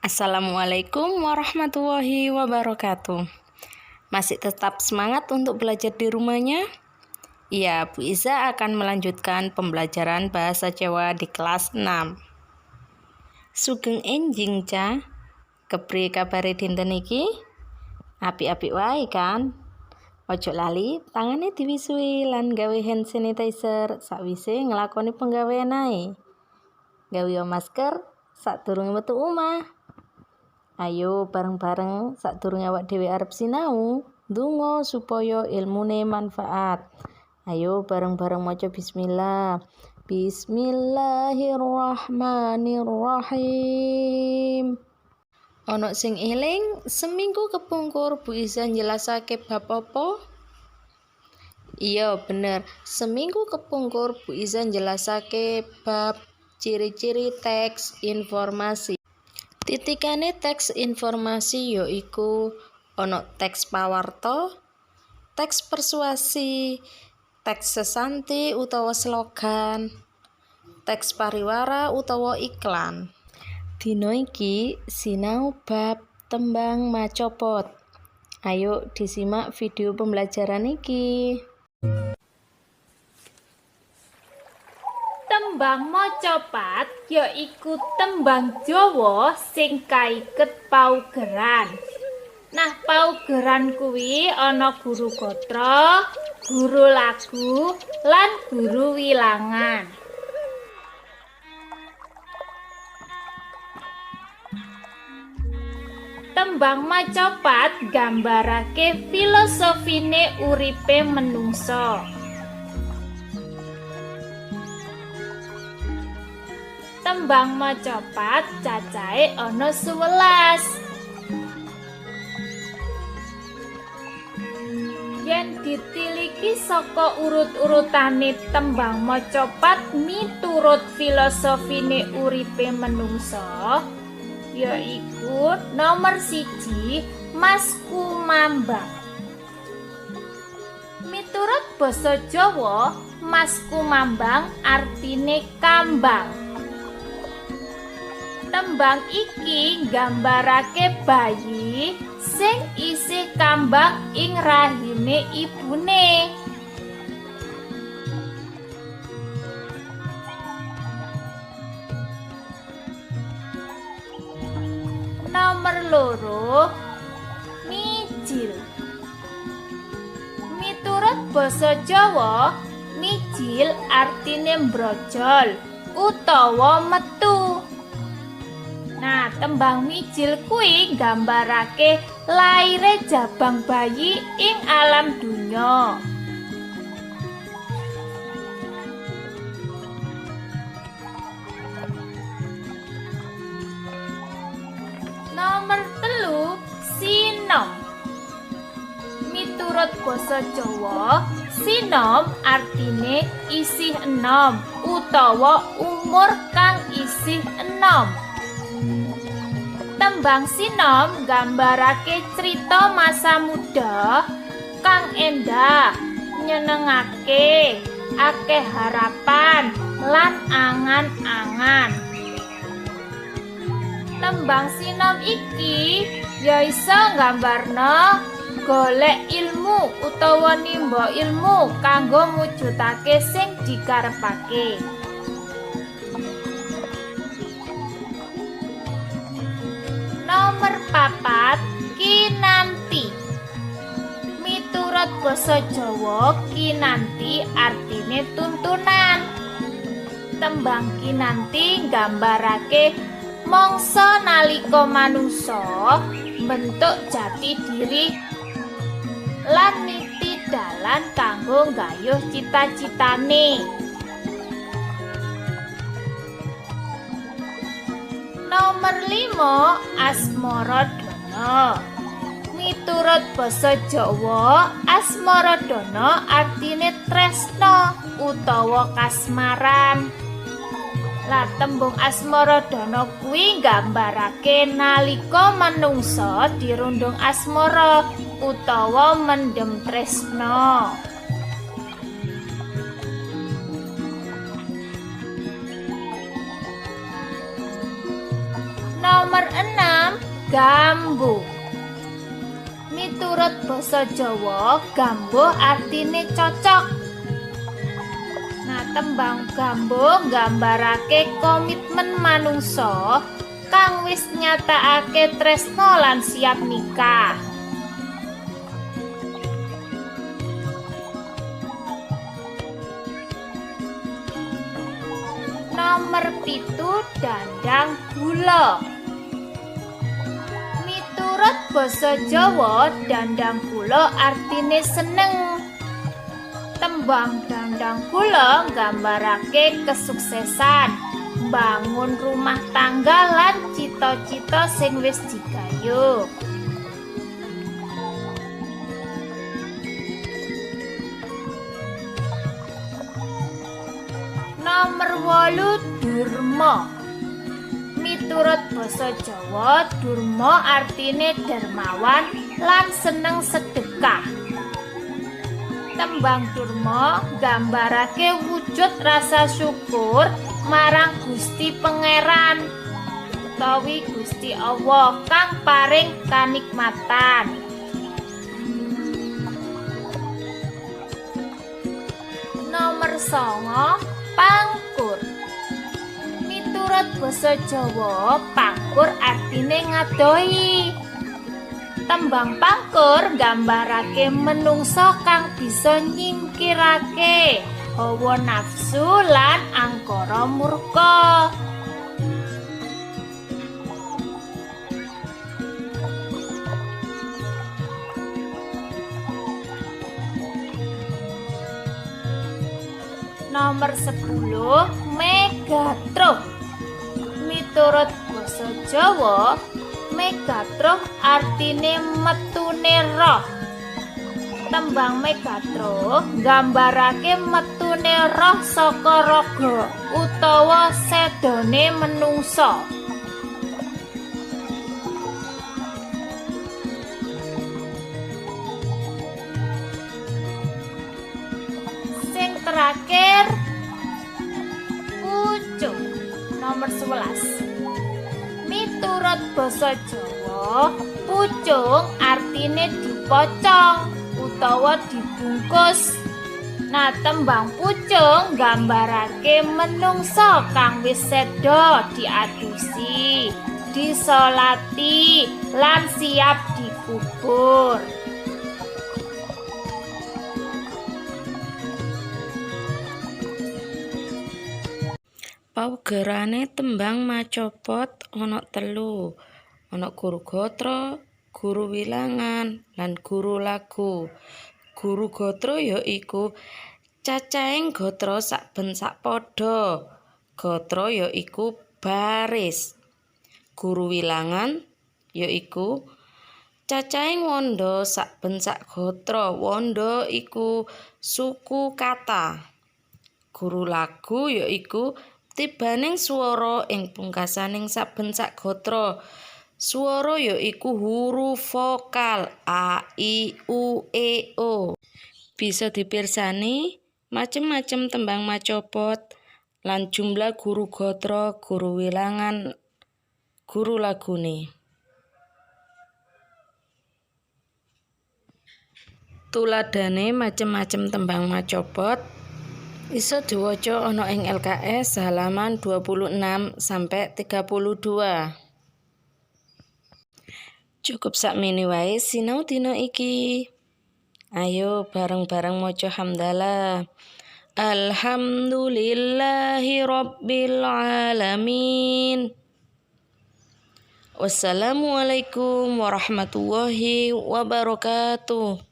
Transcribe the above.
Assalamualaikum warahmatullahi wabarakatuh. Masih tetap semangat untuk belajar di rumahnya? Iya, Bu Iza akan melanjutkan pembelajaran bahasa Jawa di kelas 6. Sugeng enjing, Ca. Kepriye kabare dinten iki? Apik-apik wae kan? Ojo lali tangane diwisuhi lan gawe hand sanitizer sakwise nglakoni penggawean ae. Gawe masker sadurunge metu omah. Ayo bareng-bareng sadurunge awak dhewe arep sinau, ndonga supaya ilmune manfaat. Ayo bareng-bareng maca bismillah. Bismillahirrahmanirrahim. Ana sing eling seminggu kepungkur Bu Iza njelasake bab apa? Iya bener, seminggu kepungkur Bu Iza njelasake bab ciri-ciri teks informasi. Titikane teks informasi yaiku ana teks pawarta, teks persuasi, teks sesanti utawa slogan, teks pariwara utawa iklan. Dina iki sinau bab tembang macapat. Ayo disimak video pembelajaran iki. Tembang macapat yaiku tembang Jawa sing kaiket paugeran. Nah, paugeran kuwi ana guru gatra, guru lagu, lan guru wilangan. Tembang macapat nggambarake filosofine uripe menungsa. Tembang macapat cacahe ana 11. Yen ditiliki saka urut-urutane tembang macapat miturut filosofine uripe menungsa, yaiku nomor 1 Mas Kumambang. Miturut basa Jawa, Mas Kumambang artine kambang. Tembang iki nggambarake bayi sing isih kambang ing rahime ibune. Nomor 2, mijil. Miturut basa Jawa, mijil artine mbrojol utawa metu. Nah, tembang mijil kuwi nggambarake laire jabang bayi ing alam donya. Nomor 3, sinom. Miturut basa Jawa, sinom artine isih enom utawa umur kang isih enom. Tembang sinom nggambarake crita masa muda kang endah, nyenengake, akeh harapan lan angan-angan. Tembang sinom iki ya iso nggambarno golek ilmu utawa nimba ilmu kanggo mujudake sing dikarepake. Nomor 4, kinanti. Miturut basa Jawa, kinanti artine tuntunan. Tembang kinanti nggambarake mangsa nalika manungsa mbentuk jati diri lan niti dalan kanggo nggayuh cita-citane. Nomor 5, Asmaradana. Miturut basa Jawa, Asmaradana artine tresna utawa kasmaran. Lah, tembung Asmaradana kuwi nggambarake nalika manungsa dirundung asmara utawa mendem tresna. Nomor 6, Gambuh. Miturut basa Jawa, gambuh artine cocok. Nah, tembang gambuh nggambarake komitmen manungsa kang wis nyatakake tresna lan siap nikah. Nomor 7, dandang gula. Miturut basa Jawa, dandang gula artine seneng. Tembang dandang gula nggambarake kesuksesan, mbangun rumah tangga lan cita-cita sing wis digayuh. Nomor 8, Durma. Miturut basa Jawa, durma artine dermawan lan seneng sedekah. Tembang durma nggambarake wujud rasa syukur marang Gusti Pangeran utawi Gusti Allah kang paring kanikmatan. Nomor 9, pangkur. Miturut basa Jawa, pangkur artine ngadohi. Tembang pangkur nggambarake menungsa kang bisa nyingkirake hawa nafsu lan angkara murka. Nomor 10, megatruh. Miturut basa Jawa, megatruh artine metune roh. Tembang megatruh nggambarake metune roh saka raga utawa sedone menungsa. Sing terakhir, pucung. Nomor 11. Miturut basa Jawa, pucung artine dipocong utawa dibungkus. Nah, tembang pucung nggambarake menungsa kang wis seda diadusi, disolati, lan siap dikubur. Paugerane tembang macapat ana 3, ana guru gatra, guru wilangan, lan guru lagu. Guru gatra yaiku cacahing gatra saben sapada. Gatra yaiku baris. Guru wilangan yaiku cacahing wanda saben sak gatra. Wanda iku suku kata. Guru lagu yaiku tibaning swara ing pungkasaning saben sak gatra. Swara yaiku huruf vokal a, i, u, e, o. Bisa dipirsani macem-macem tembang macapat lan jumlah guru gatra, guru wilangan, guru lagune. Tuladhane macem-macem tembang macapat iso diwaca ana ing LKS halaman 26 sampai 32. Cukup sakmene wae sinau dina iki. Ayo bareng-bareng maca hamdalah. Alhamdulillahi rabbil alamin. Wassalamualaikum warahmatullahi wabarakatuh.